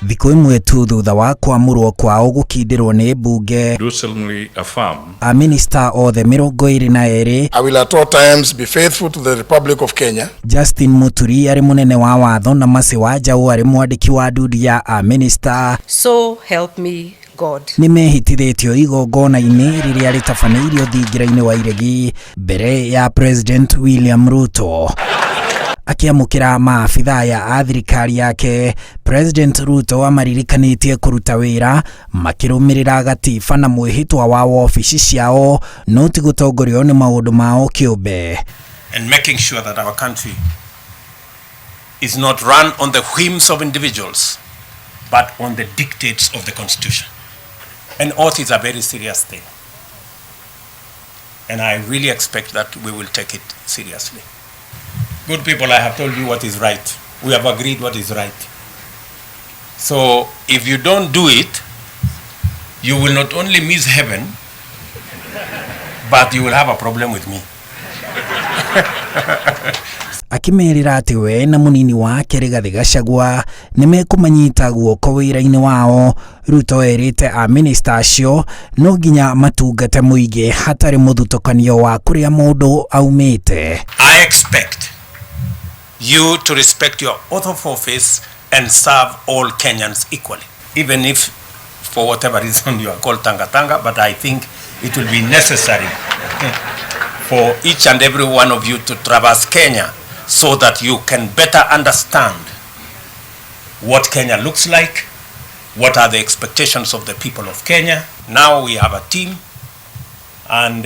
Thikũ ĩmwe tu thutha wa kwamũrwo kwao gũkindĩrwo nĩ mbunge, Do solemnly affirm amĩnĩsta othe 22, I will at all times be faithful to the Republic of Kenya. Justin Muturi arĩ mũnene wa watho na Mercy Wanjaũ arĩ mwandĩki wa ndundu ya amĩnĩsta, So help me God. Nĩ mehĩtithĩtio igongona-inĩ rĩrĩa rĩtabanĩirio thingira-inĩ wa Iregi mbere ya President William Ruto. Akĩamũkĩra maabithaa aya a thirikari yake, President Ruto amaririkanĩtie kũruta wĩra makĩrũmĩrĩra gatiba na mwĩhĩtwa wa wobici ciao, no ti gũtongorio nĩ maũndũ mao kĩũmbe. And making sure that our country is not run on the whims of individuals, but on the dictates of the Constitution. An oath is a very serious thing. And I really expect that we will take it seriously. Good people, I have told you what is right. We have agreed what is right. So if you don't do it, you will not only miss heaven, but you will have a problem with me. Akĩmerĩra atĩ we na mũnini wake Rigathĩ Gachagua nĩ mekũmanyita guoko wĩra-inĩ wao. Ruto erĩte amĩnĩsta acio no nginya matungate mũingĩ hatarĩ mũthutũkanio wa kũrĩa mũndũ aumĩte. I expect you to respect your oath of office and serve all Kenyans equally, even if for whatever reason you are called Tanga Tanga, but I think it will be necessary for each and every one of you to traverse Kenya so that you can better understand what Kenya looks like, what are the expectations of the people of Kenya. Now we have a team, and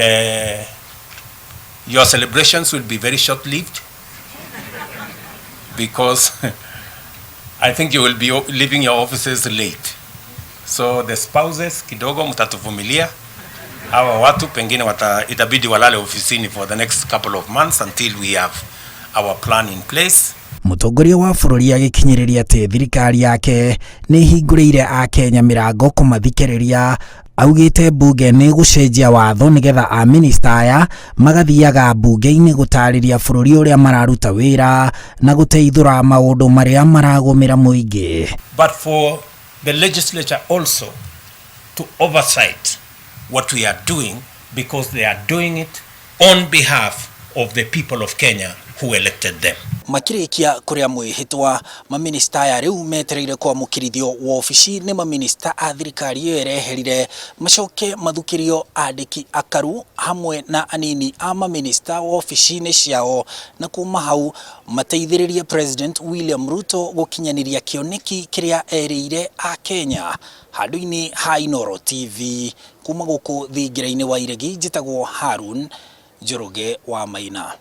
your celebrations will be very short-lived because I think you will be leaving your offices late. So the spouses kidogo mtatuvumilia. Hawa watu pengine itabidi walale ofisini for the next couple of months until we have our plan in place. Mũtongoria wa bũrũri agĩkinyĩrĩria atĩ thirikari yake nĩ ĩhingũrĩire akenya mĩrango kũmathikĩrĩria. Augĩte mbunge nĩ gũcenjia watho nĩgetha amĩnĩsta aya magathiaga mbunge-inĩ gũtarĩria bũrũri ũrĩa mararuta wĩra na gũteithũra maũndũ marĩa maragũmĩra mũingĩ. But for the legislature also to oversight what we are doing, because they are doing it on behalf of the people of Kenya who elected them. Makĩrĩkia kũrĩa mwĩhĩtwa, mamĩnĩsta aya rĩu metereire kwamũkĩrithio wobici nĩ mamĩnĩsta a thirikari ĩyo ĩreherire, macoke mathukĩrio andĩki akaru hamwe na anini a mamĩnĩsta wobici-inĩ ciao, na kuma hau mateithĩrĩrie President William Ruto gũkinyanĩria kĩoneki kĩrĩa erĩire akenya. Handũ-inĩ ha Inooro TV, kuma gũkũ thingira-inĩ wa Iregi, njĩtagwo Harun Njoroge wa Maina.